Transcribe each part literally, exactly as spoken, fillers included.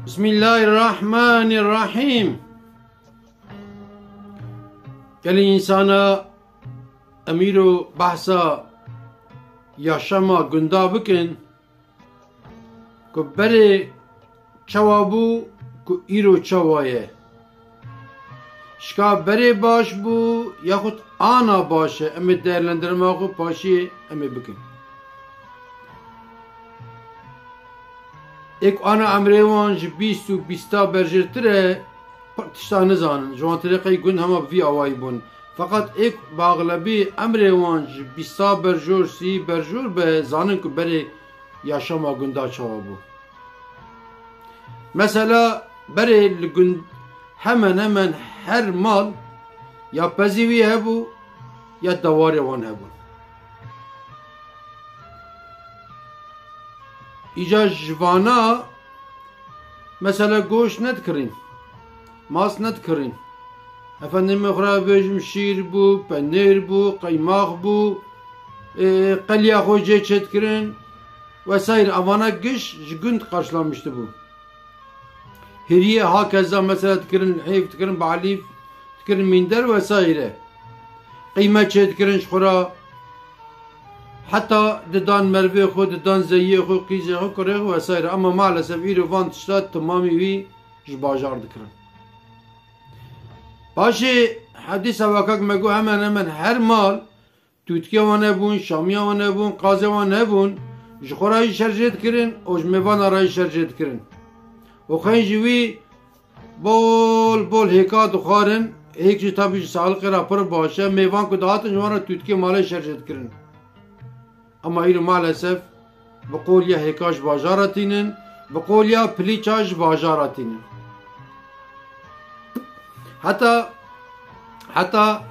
Bismillahirrahmanirrahîm. Gelî însana em îro behsa yaşama gunda bikin ku berê çawa bû, ku îro çawa ye. Şika berê baş bû, yaxud ana baş e, em ê değerlendirma xwe paşiyê em ê bikin. Ê ku ana emrê wan ji bîst û bîsta berjêrtir e, pir tişta nizanin. Ji wan tirê qey gund hema bi vî awayî bûn. Feqet ê ku bi axlebî emrê wan ji bîsta berjor, sî berjor be, zanin ku berê yaşama gunda çawa bû. Mesela berê li gund hemen hemen her mal ya pezî wî hebû ya dewarê wan hebûn. Îca ji vana mesela goşt nedikirîn, mas nedikirîn. Efendimê xwe re bêjim şîr bû, penêr bû, qeymax bû, ê, qeliya xwe jê çêdikirin vesaire. Evana giş ji gund qarşilamiştibû. Hiriyê hakeza mesela dikirin hêv, dikirin balîf, dikirin mînder vesaire. Qîme çêdikirin ji xwe re. Heta didan mervê xwe, didan zeyiyê xwe, qîzê xwe, kurê xwe vesaire. Ama maalesef îro van tişta temamî wî ji bajar dikirin. Paşê hedîsa wekak me got hemen hemen her mal tûtikê wan hebûn, şamiya wan hebûn, qazê wan hebûn, ji xwe re jî şer jê dikirin û ji mêvana re jî şer jê dikirin. Û xeyn ji wî bol bol hêka dixwarin, hêk jî tabî ji sağlıqê re pir baş e, mêvan ku dihatin ji wan re tûtikê malê şer jê dikirin. Ama îro maalesef bi qol ya hêka ji bajara tînin, bi qol ya pilîça ji bajara tînin. Heta, heta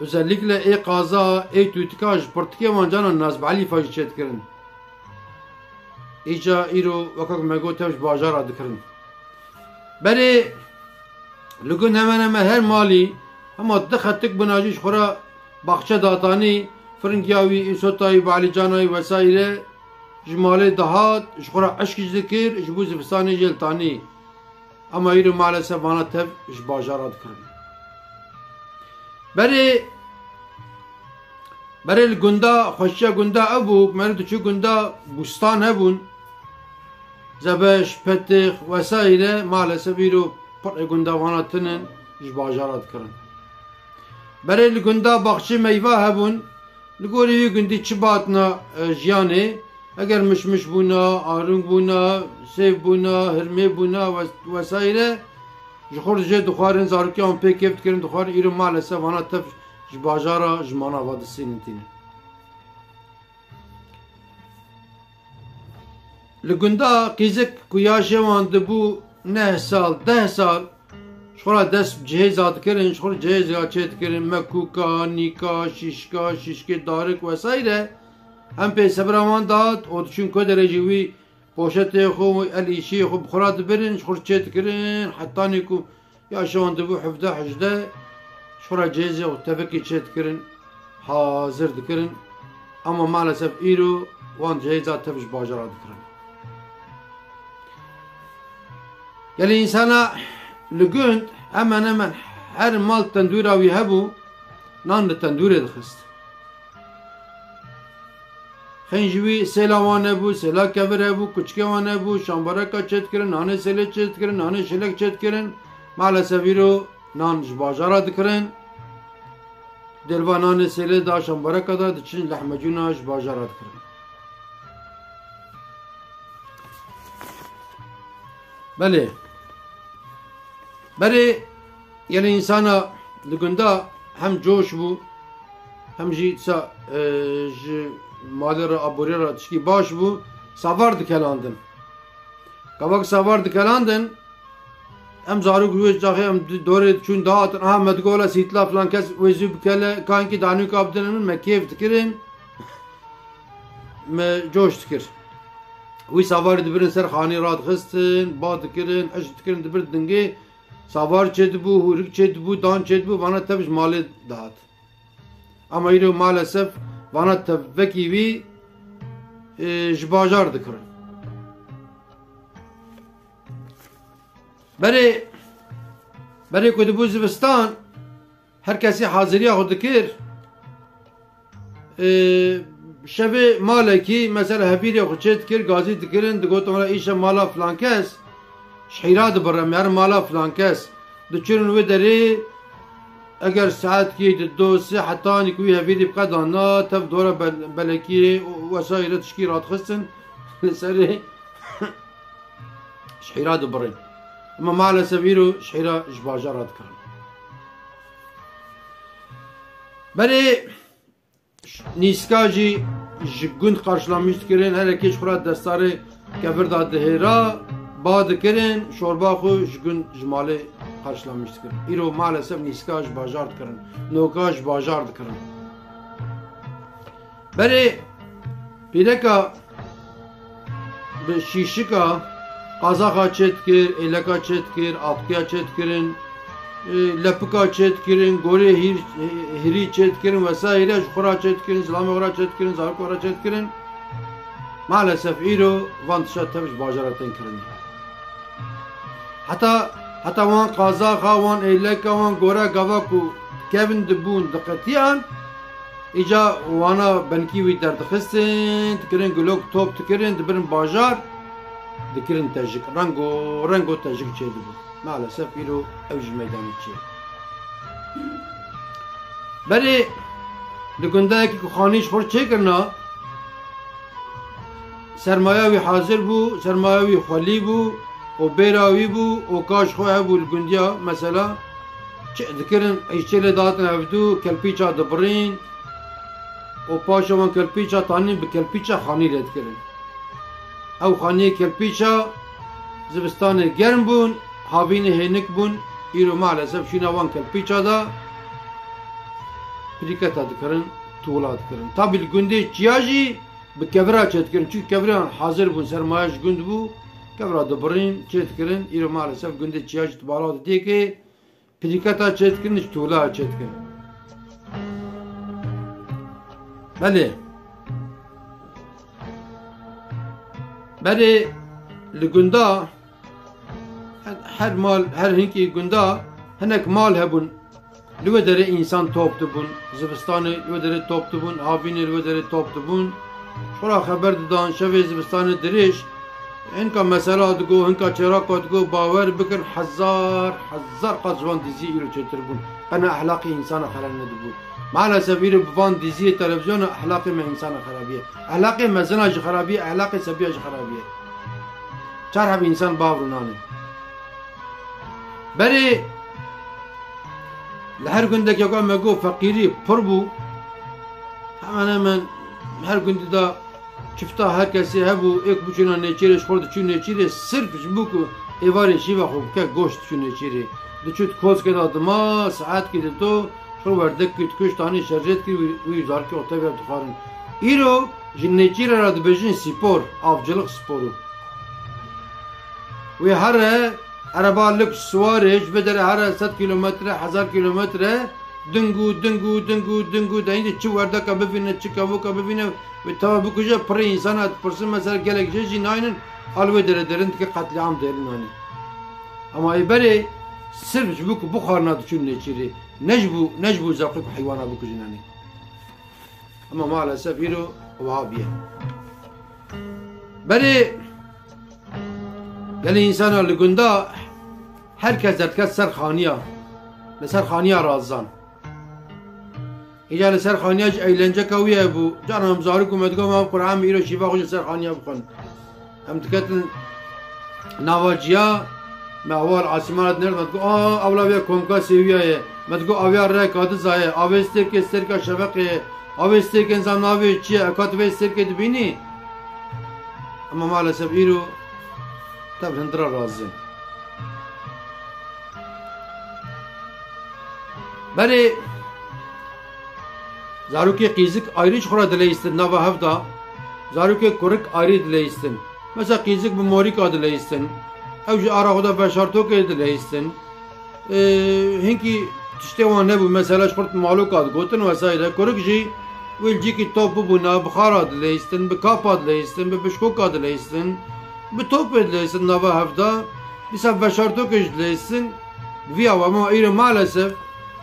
özellikle ê qaza, ê tûtika ji pirtikê wan canan nasbalîfa jî çêdikirin. Îca îro wekak me got tev ji bajara dikirin. Berê li gund hemen hemen her malî hema du xetik bûna jî ji xwe re baxçe datanî, firingiya wî, îsota wî, balîcana wî vesaire ji malê dihat, ji xwe re eşk jî dikir, ji bo zivistanê jê li tanî. Ama îro maalesef vana tev ji bajara dikirin. Berê, berê li gunda, xweşiya gunda ev bû, ku meriv diçû gunda bûstan hebûn, zebeş, petix vesaire, maalesef îro pir ê gunda vana tinin ji bajara dikirin. Berê li gunda baxçê meyva hebûn, li gorî wî gundî çi batina, e, jiyanê, eger mişmiş bûna, arung bûna, sêv bûna, hirmê bûna wes-, wesaire, ji xwe re jê dixwarin, zarokiya wan pê kêf dikirin, dixwarin, îro maalesef vana tev ji bajara ji manava distînin tînin. Li gunda qîzik ku yaşê wan dibû neh sal, deh sal, ji xwe re dest bi cihêza dikirin, ji xwe re cihêza çêdikirin, mekûka, nîka, şîşka, şîşkê darik vesaire. Em pê sebira wan dihat û diçûn ku derê jî wî poşetê xwe û el îşiyê xwe bi xwe re dibirin, ji xwe re çêdikirin, hetanî ku yaşê wan dibû hevdeh hejdeh, ji xwe re cihêzê xwe tevikê çêdikirin, hazir dikirin. Ama maalesef îro wan cihêza tev ji bajara dikirin. Gelî însana li gund hemen hemen her mal tendûra wî hebû, nan li tendûrê dixist. Xeyn ji wî sêla wan hebû, sêla kevir hebû, kuçikê wan hebû, şambareka çêdikirin, nanê sêlê çêdikirin, nanê şilek çêdikirin. Maalesef îro nan ji bajara dikirin. Dêrva nanê sêlê da, şambareka da diçin lehmecûna ji bajara dikirin. Belê. Berê, gelê însana li gunda hem coş bû, hem jî sa, e, ji malê re, aborî re tişkî baş bû, savar dikelandin. Gava ku savar dikelandin, em zarok wê çaxê em di-, dorê diçûn dihatin, aha me digola sîtla filan kes wê zû bikele, kankî danûka bidin min, me kêf dikirin, me coş dikir. Wî savarî dibirin ser xanî radixistin, ba dikirin, eşk dikirin, dibir dingê, savar çêdibû, hûrik çêdibû, dan çêdibû, vana tev ji malê dihat. Ama îro maalesef vana tev vekî wî, e, ji bajar dikirin. Berê, berê ku dibû zivistan, her kesî haziriya xwe dikir. Ee, şevê malekî, mesela hevîrê xwe çê dikir, gazî dikirin, digotin, "Wela îşev mala filan kes, ji hîra dibire, em her mala filan kes." Diçûnin wê derê, eger saetkî di do sê hetanî ku wî hevîrî biqedana, tev dora bel-, belekî û wesaîre tişkî radixistin li serê. Ji hîra dibirin. Ama maalesef îro ji hîra ji bajara dikirin. Berê nîska jî ji gund qarşilamîş dikirin, her yekê ji xwe re destarê kevir da dihêra, ba dikirin, şorba xwe ji gund ji malê qarşilamîş dikirin. Îro maalesef nîska ji bajar dikirin, noka ji bajar dikirin. Berê pîreka bi şîşika qazaxa çêdikir, êleka çêdikir, atkiya çêdikirin, e, lepika çêdikirin, gorê hîr-, hîrî çêdikirin, vesaire ji xwe re çêdikirin, zilamê xwe re çêdikirin, zarokê xwe re çêdikirin. Maalesef îro van tişta tev ji bajara tên kirin. Heta, heta wan qazaxa, wan êleka, wan gora gava ku kevin dibûn, diqetiyan, îca wana benkî wî derdixistin, dikirin gulok top dikirin, dibirin bajar, dikirin tejik. Rengo, rengo tejik çêdibû. Maalesef îro ew ji meydanê çê. Berê li gundayekî ku xanî ji xwe çêkirina, sermaya wî hazir bû, sermaya wî xwelî bû û bêra wî bû û ka ji xwe hebû li gundiya, mesela, çi dikirin, îşçê lê datin hevdû, kelpîça dibirîn û paşa wan kelpîça tanîn bi kelpîça xanî lê dikirin. Ew xaniyê kelpîça zivistanê germ bûn, havînê hênik bûn, îro maalesef şûna wan kelpîça de pirîketa dikirin, tuwila dikirin. Tabî li gundê çiya jî bi kevira çêdikirin. Çunku kevira hazir bûn, sermaye ji gund bû, kevira dibirîn, çêdikirin. Îro maalesef gundê çiya jî tu bala didê ke pirîketa çêdikirin, ji tuwila çêdikirin. Belê. Berê li gunda, her mal, her hinkî gunda hinek mal hebûn. Li wê derê însan top dibûn, zivistanê li wê derê top dibûn, havînê li wê derê top dibûn. Ji xwe re xeber didan, şevê zivistanê dirêj, hinka mesela digo, hinka çêraka digo, bawer bikin, hezar, hezar qat ji wan dizî îro çêtir bûn. Qe ne ehlaqê însana xerab nedibû. Maalesef îro bi van diziyê televizyona ehlaqê me însana xerabiye. Ehlaqê mezina jî xerabiye, ehlaqê sebiya jî xerabiye. Çar heb însan bav rûnanê. Berê li her gundekê ku me got feqîrî pir bû. Hemen hemen her gundî de çifta her kesê hebû, êk biçûna nêçîrê, ji xwe diçû nêçîrê, sirf ji bo ku êvarê şîva xwe bike goşt diçû nêçîrê. Diçû di koskê de dima, saetkî dito, ji xwe werdekî dikuşt, anî şerjê dikir, wî, wî zarokê xwe tevî dixwarin. Îro ji nêçîrê re dibêjin spor, avcılık sporu. Wê here, ereba luk siwarê, ji vê derê here sed kîlometre, hezar kîlometre, dingû, dingû, dingû, dingû, de hîndî çi werdeka bivîne, çi kevoka bivîne, wê teva bikuje, pirê însana dipirsin, mesela gelek jê jî naynin, a li wê derê derin dike qetlîam derin anî. Ama ê berê sirf ji bo ku bixwarina diçûn nêçîrê, ne ji bo, ne ji bo zewqê ku heywana bikujin anî. Ama maalesef îro wiha bûye. Berê gelê însana li gunda her kes derdike ser xaniya, li ser xaniya razan. Îca li ser xaniya jî eylenceka wî hebû. Caran em zarok û me digot, "Mam Qur'an, îro şîva xwe ji ser xaniya bixwin." Em diketin nava ciya, me hewa li asîmana dinêrt, me digot, "A, ewla vê komka sêwiya ye." Me digot, "Aviya reka dizaye, avê stêrkê, stêrka şeveqê ye. Avê stêrkê nizam navê çi ye, eka tu vê stêrkê dibînî?" Ama maalesef îro tev hindira razî. Berê zarokê qîzik ayrî ji xwe re dileyistin nava hev de, zarokê kurik ayrî dileyistin. Mesela qîzik bi morîka dileyistin. Ew ji ara xwe de veşartokê dileyistin. Ee, hinkî tiştê wan nebû. Mesela ji xurt maloka digotin vesaire. Kurik jî wê li cîkî top bibûna, bi xara dileyistin, bi kapa dileyistin, bi bişkoka dileyistin, bi topê dileyistin nava hev de. Dîsa veşartokê jî dileysin, bi vî awa ma îro maalesef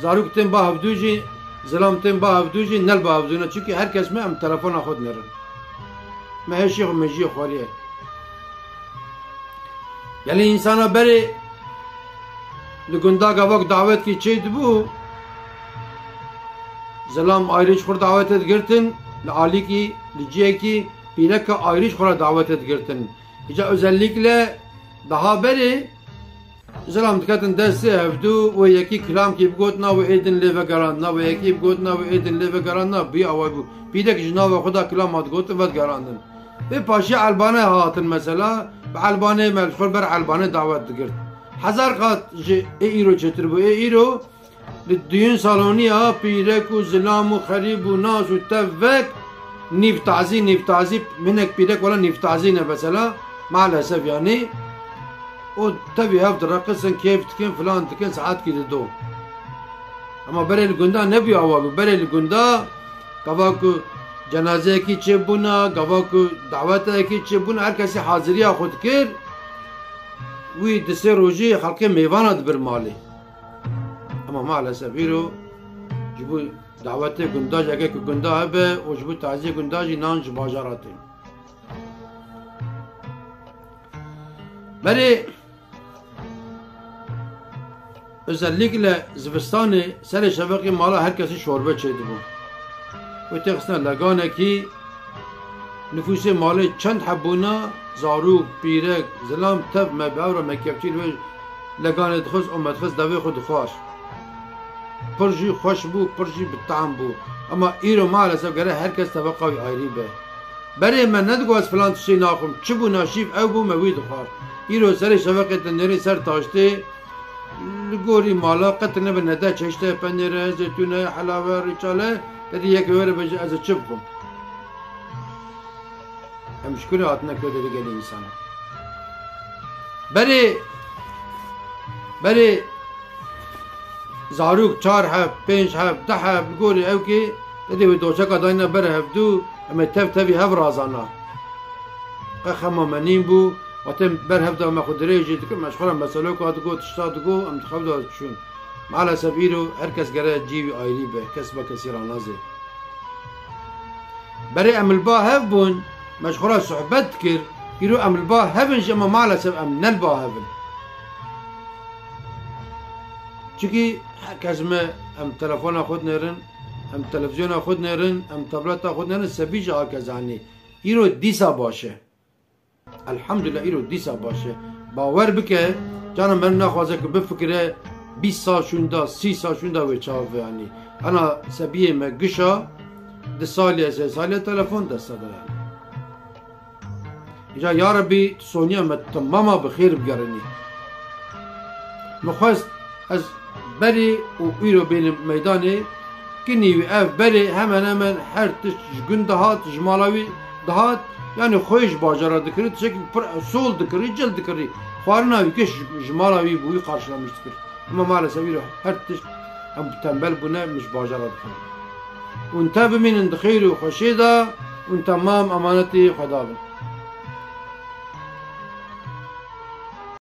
zarok tên ba hevdû jî, zilam tên ba hevdû jî, nel ba hevdû ne. Çimkî her kes me em telefona xwe dinêrin. Me hêşî xwe mejiyê xwariyê. Yanî însana berê li gunda gavak dawetkî çêdibû, zilam ayrî ji xwe re dawetê digirtin, li alîkî, li ciyekî, pîreka ayrî ji xwe re dawetê digirtin. Îca özellikle daha berê zilam diketin destê hevdû, wê yekî kilamkî bigotina, wê ê din lê vegerandina, wê yekî bigotina, wê ê din lê vegerandina, bî awa bû. Pîrek ji nava xwe de kilama digotin, vedigerandin. Vê paşiya Elbanê hatin mesela, bi Elbanê me ji xwe ber Elbanê dawet digirt. Hezar qat ji ê îro çêtir bû. Ê îro li duyûn saloniya pîrek û zilam û xerîb û nas û tevek nîvtazî, nîvtazî, minek pîrek wela nîvtazî ne mesela, maalesef yanî. Û tevî hev direqisin, kêf dikin, filan dikin, saetkî dido. Ama berê li gunda nebû awa bû. Berê li gunda gava ku cenazeyekî çêbûna, gava ku daweteyekî çêbûna, her kesî haziriya xwe dikir. Wî di sê rojî xelkê mêvana dibir malê. Ama maalesef îro ji bo dawetê gunda jî, eger ku gunda hebe û ji bo taziyê gunda jî nan ji bajara tê. Berê özellikle zivistanê serê şeveqê mala her kesî şorbe çêdibû. Wê têxistina leganekî nifûsê malê çend hebûna, zarok, pîrek, zilam, tev me bi hev re me kevçî li wê leganê dixist û me dixist devê xwe dixwar. Pir jî xweş bû, pir jî bi tehm bû. Ema îro maalesef gere her kes tebeqa wî ayrî be. Berê me nedigot ez filan tiştê naxwim, çi bû naşîv ew bû me wî dixwar. Îro serê şeveqê te nêrî ser taştê, li gorî mala qet nebe nede çeşte penêre, zeytûne, helave, rîçale, te dî yek were bêje ez ê çi bixwim. Em ji kurê hatine ku dê gelê însanan. Berê, berê zarok çar heb, pênc heb, deh heb, li gorî ew kê, te dê wê doçeka dayne ber hevdû, em ê tev tevî hev razana. Qe xema me nîn bû, watê ber hev de me xwe dirêjî dikin, me ji xwe re meseloka digo, tişta digo, em di xev de diçûn. Maalesef îro her kes gere cî wî ayrî be, kes be kesî ranazê. Berê em li ba hev bûn, me ji xwe re sohbet dikir, îro em li ba hev in jî, ema maalesef em ne li ba hev in. Çikî her kes me, em telefona xwe dinêrin, em televîzyona xwe dinêrin, em tableta xwe dinêrin, sebî jî a ke zanî. Îro dîsa baş e. Elhamdulillah, îro dîsa baş e. Bawer bike, cana me naxwaze ku bifikire, bîst sal şûnda, sî sal şûnda wê çav ve, yanî. Ana sebiyê me gişa, di salî, sê salî telefon desta de, yanî. Îca ya Rebî, tu soniya me temama bi xêr bigerînî. Min xwest ez berê û îro bênim meydanê, kinî wî ev berê hemen hemen her tişt ji gund dihat, ji mala wî dihat, yanî xwê ji bajara dikirî, tiştekî pir esol dikirî, cil dikirî. Xwarina wî kê ji, ji mala wî bû, wî qarşilamiş dikir. Ema maalesef îro her tişt em tembel bûne, min ji bajara dikirin. Hûn te bimînin di xêr û xweşê de, hûn temam emanetî Xweda bin.